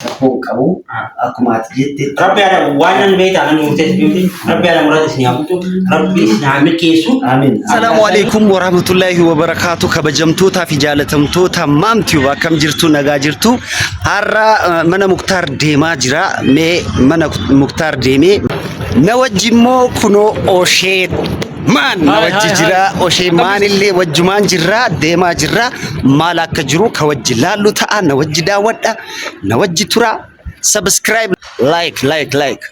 Rakkoo hin qabu. Akkuma ati jettetti. Rabbi haadha waan nan beektaa nan murteessu miti. Rabbi haadha muraasa isin haa guutu. Rabbi isin haa milkeessu. Amiin. Salaamu alaikum warahmatullahi wabarakaatu kabajamtootaa fi jaalatamtoota Maam Tube akkam jirtu nagaa jirtu har'a mana Muktaar deemaa jira mee mana Muktaar deemee na wajji immoo kunoo Oshee maan na Hai, wajji hai, jira hai. Oshee maan illee wajjumaan jirra deemaa jirra maal akka jiru ka wajji laallu ta'a na wajji daawwadha na wajji tura subscribe like like like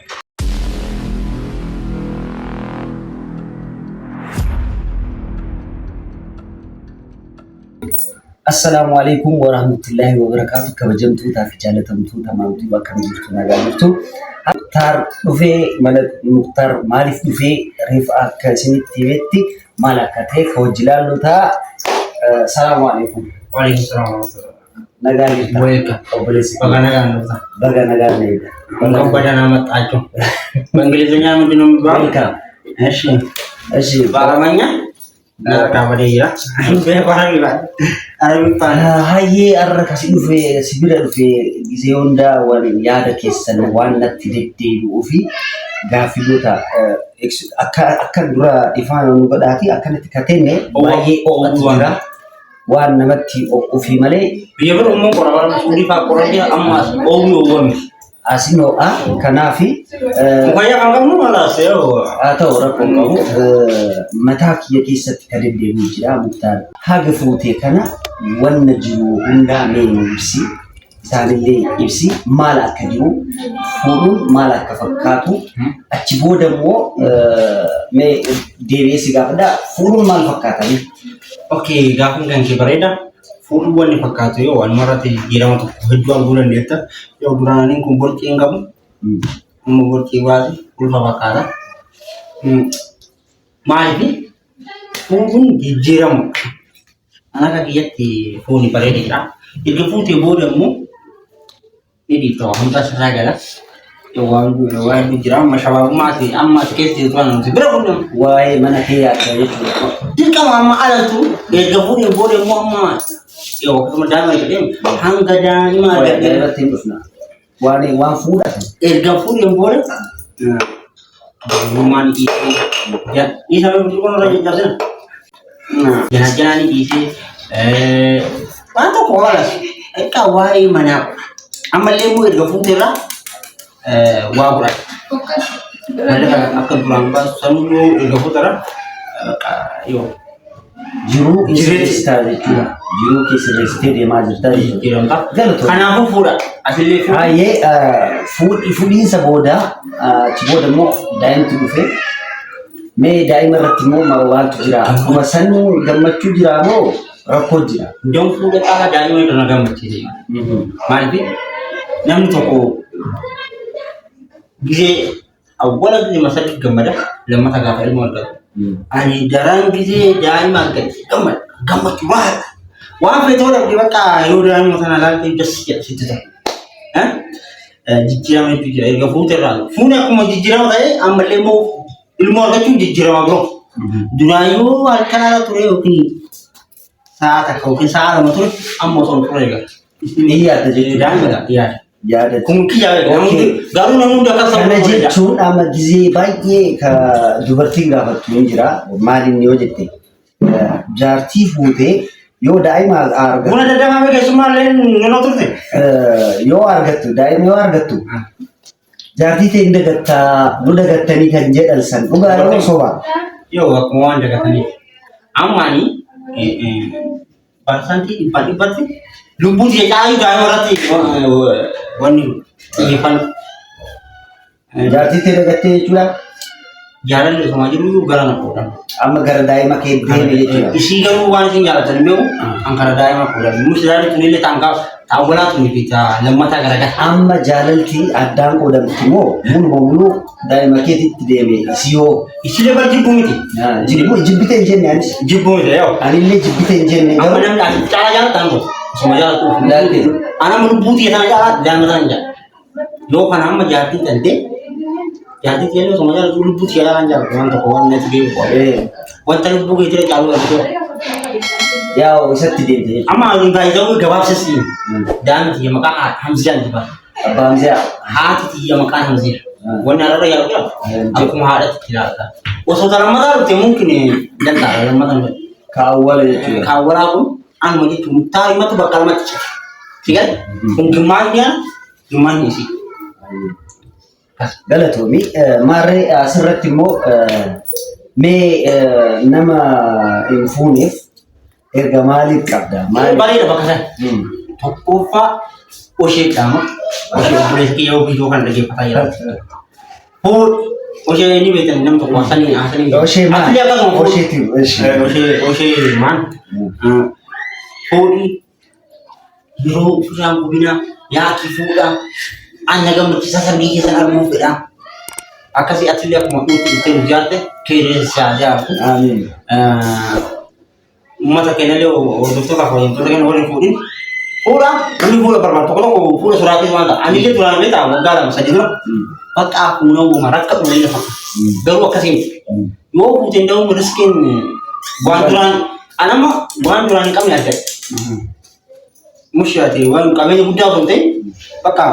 Assalaamu alaikum warahmatullahi wabarakaatu kabajamtootaa fi jaalatamtoota maamtuu akkam jirtu nagaa jirtu. Muktaar dhufee mana Muktaar maaliif dhufee reef akka isinitti himetti maal akka ta'e ka wajji laallu ta'a. Salaamu alaikum. Waalaikum salaam warahmatullahi. Nagaa jirta. Welcome. Obboleessi Baga nagaan dhuftan. baga nagaan na eegda. እንኳን በደህና መጣችሁ። በእንግሊዝኛ ምንድን ነው የሚባለው? Welcome. እሺ፣ እሺ በአረበኛ ነርካ በደያ አረቢፋ Hayyee har'a kasi dhufe si bira dhufe gisee hundaa waan yaada keessan waan natti deddeebi'uu fi gaaffiiwwan akka akka dura ifaan nu godhaati akkanatti katenne baay'ee ho'atu jira waan namatti ho'uu fi malee biyya bira umman qora bara suudii faa qora jira amma as oowwi oowwami asin ho'a kanaafi Mukaayyaa kan qabnu malas yoo haa ta'u rakkoon qabu mataa kiyya keessatti ka deddeebi'u jira Muktaar haga fuutee kana wanna jiru hundaa mee nu ibsi isaanillee ibsi maal akka jiru fuudhuun maal akka fakkaatu achi booda immoo mee deebi'ee si gaafadha fuudhuun maal fakkaata Okay, gaafin kan kee bareeda. Fuudhuu wanni fakkaatu yoo waan marratti jijjiirama tokko hedduu arguu dandeetta. Yoo duraaniin kun borcii hin qabu, amma borcii baase ulfa fakkaata. Maaliif fuudhuun jijjiirama. An akka kiyyatti fuuni bareeda jira. Erga fuutee booda immoo ni dhiifta waa hundaa sirraa gala. Waan waan hedduu jira amma shabaabummaa ati amma ati keessa jirtu waan nuti bira kun Waa'ee mana kee yaadda jechuudha. Dirqama amma alatu erga fuudheen booda immoo amma yoo akkasuma daa'ima jedheen hanga daa'ima Waa'ee argadhee irratti hin dhufna. Waan waan fuudhatan. Erga fuudheen booda dubrummaan dhiisee dhiisa mee burcuqqoon irra jajjabsina jana janaan dhiisee waan tokko waalas egaa waa'ee manaa ammallee immoo erga fuuteerraa waa godhata. Malee akka duraan baasu sanuu erga fuuteerraa yoo Jiruu sirreessitaa jechuudha. Jiruu kee sirreessitee deemaa jirta jechuudha. Jijjiiramta. Galatoomi. Kanaafuu fuudha. Asillee fuudha. Baay'ee fuudhiinsa booda achi booda immoo daa'imti dhufe. Mee daa'ima irratti immoo maaltu jira? Akkuma san gammachuu jira moo rakkoo jira? Iddoon fuudha caalaa daa'ima irra na gammachiise. Maaliif namni tokko gizee awwala gizee masarri gammada lammata gaafa ilmoo argatu. Ani daraan gizee daa'ima argate gammada gammachuu waan waan feetoo dhabde bakka yoo daa'ima sana ilaalte das jedha sitti ta'a. Jijjiirama hedduu jira erga fuute irraa fuuni akkuma jijjiirama ta'e ammallee immoo ilmoo argachuun jijjiirama biroo. Duraan yoo halkan ala ture yookiin sa'a takka yookiin sa'a lama ture amma osoo hin turre eegala. Ni yaadda jechuudha. Daa'ima yaada. Yaada. Kun kiyya garuu namni hundi akkas Kana ta'uu danda'a. jechuun amma gizee baay'ee ka dubartiin gaafattu hin jira. Maal inni yoo jette jaartii fuutee yoo daa'ima argattu Buna daddaafame keessummaa illee yeroo turte. Yoo argattu daa'ima yoo argattu jaartii ta'e hin dagattaa nu dagattanii kan jedhan san dhugaa yoo soba. Yoo akkuma waan dagataniif. Amma ani parsantii dhibbaa dhibbatti lubbuu tiyya caaluu daa'ima irratti wanni xiyyeeffannoo. Jaartii ta'e dagattee jechuudha. Jaalalli osuma jiru gara na fuudhan. Amma gara daa'ima kee deeme jechuudha. Isii garuu waan isin jaalatan hin beeku an kara daa'ima fuudhan. Nus jaalli tunillee ta'an gaaf ta'awwalaa tunii fi lammataa garagara. Amma jaalalti addaan qoodamti moo muluma muluu daa'ima keetitti deeme isii hoo? Isilee bar jibbuu miti. Jibbuu jibbite hin jenne anis. Jibbuu miti yoo. Anillee jibbite hin jenne Amma garuu. namni ati caalaa jaalatan kun osuma jaalatu. Laalte. Ana lubbuu tiyya tana caalaa daa'ima tana hin jaalatu. Yoo kana amma jaartiin tantee jaartiin tiyya osuma jaalatu lubbuu tiyya caalaa hin jaalatu waan tokko waan natti beeku qaba. Wanta lubbuu keetii caaluu argite. Yaa'u isatti deemte jechuudha. Amma ani baay'ee gabaabsa siin daa'imti tiyya maqaa Hamzaan jedhama. Abbaa Hamzaa. Haati tiyya maqaan Hamziidha. Wanni har'arra yaa'u jira. Akkuma haadhatti ilaalta. Osoo ta lammataa dhufte mumkin danda'a lammataa hin fedhu. Kaawwala jechuudha. Kaawwalaa kun anuma jechuun muktaar himatu bakka lamatti cita. Sigal kun gimmaanni ana gimmaanni isii. Galatoomi. Maarree asirratti immoo mee nama hin fuuneef erga maaliif qabda? Maaliif? Bareeda bakka sana. Tokkoffaa oshee qaama. Oshee obboleessa kiyya yoo viidiyoo kana dhaggeeffataa jira. Fuudhi. Oshee ni beektan nam tokko haasanii haasanii. Oshee maal? Atillee akkasuma fuudhi. Osheeti. Oshee. Oshee oshee maal? Fuudhi. Yeroo ofirraan gubinaa yaaki fuudhaa. Anna gammachiisaa sargii keessan arguu fedhaa. Akkasii atillee akkuma dhuutti dhuftee nu jaarte keessa jaartu. Amiin. Uummata keenyallee hordoftoota fi hojjettoota keenya warri fuudhin fuudha namni fuudha barbaadu tokko tokko fuudha sodaatee waan ta'a. Anillee duraan illee ta'a waggaa 2 3 dura bakka fuuna uuma rakka dhume lafa garuu akkasii miti. Yoo fuute hin da'uun riskiin waan duraan anamma waan duraan hin qabne argadhe. Mushaati waan qabeenya guddaa osoo hin ta'in bakka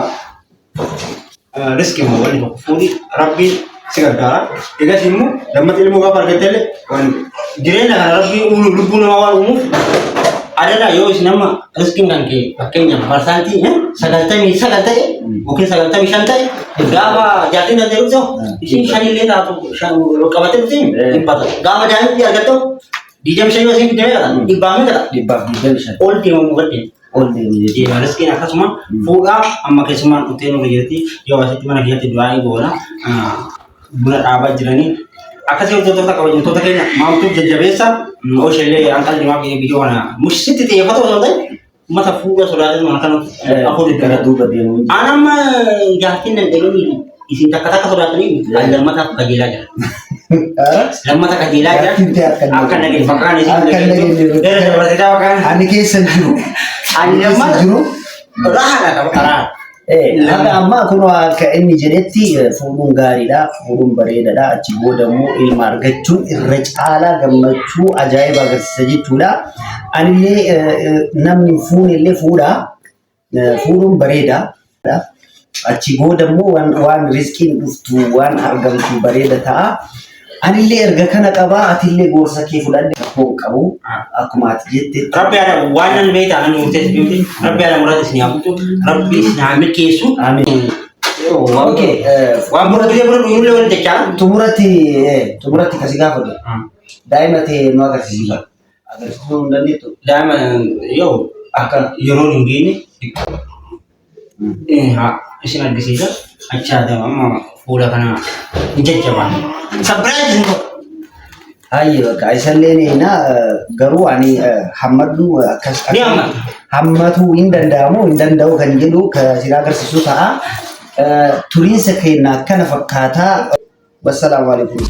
riskii immoo wanni tokko fuudhi rabbiin si gargaara. Egas immoo lammata ilmoo gaafa argatte illee waan jireenya kana rabbii uumuu lubbuu namaa waan uumuuf adadaa yoo isin amma riskiin kan kee fakkeenyaaf parsaantii 99 ta'e yookiin 95 ta'e gaafa jaartiin danda'e dhufte isin shanillee taatu qabattee dhufte dhibba ta'u gaafa daa'imti argatte 25 yoo isin fidde meeqa ta'a dhibbaa meeqa ta'a 125. Ol deemamu gadde. Ol deemu jechuudha. Deema riskiin akkasuma fuudhaa amma keessumaan dhuftee nurra jirti yoo asitti mana keessatti du'aa'ii goona buna dhaabaa jiranii akkasii hojjettoota kabajamtoota keenya maamtuuf jajjabeessa osheellee hanqal dimaa biyya biyyoo kana mushisitti xiyyeeffatu osoo ta'e uummata fuudha sodaatee mana kana afur Gara duuba deemu. Aan amma jaartiin danda'anii isin takka takka sodaatanii lammataaf qajeelaa jira. Lammata qajeelaa jira. Jaartiin ta'e akka Akka nageenye bakkaan isin Akka nageenye. Gara dabalatee bakkaan. Ani keessa hin jiru. Ani Keessa hin lammata jiru. rahaadha qaba karaa. Haga ammaa kun akka inni jedhetti fuudhuun gaariidha, fuudhuun bareedaadha. Achi booda immoo ilma argachuun irra caalaa gammachuu ajaa'iba agarsiisa jechuudha. Anillee namni hin fuune illee fuudha. Fuudhuun bareeda. Achi booda immoo waan riskiin dhuftu waan argamtu bareeda ta'a. Anillee erga kana qabaa atillee gorsa kee fudhadhe rakkoo hin qabu. Akkuma ati jettetti. Rabbi haadha waan nan beektaa nan murteessu beekti. Rabbi haadha muraasa isin haa guutu. Rabbi isin haa milkeessu. Amiin. Okay. Waan bira bira bira dhuunullee wal jechaa. Xumuratti xumuratti kasi gaafadhu. Daa'ima ta'e nu agarsiisi. Agarsiisuu hin dandeettu. Daa'ima yoo akka yeroon hin geenye isin argisiisa. Achi haa ta'u amma fuula kana hin jajjabaanne. Surprise isin godha. Hayyee bakka isallee ni na garuu ani hammadhu akkas Ni hammata. hammatuu hin danda'amu hin danda'u kan jedhu kan isin agarsiisu ta'a. Turiinsa keenya akkana fakkaataa. Wassalaamu alaikum.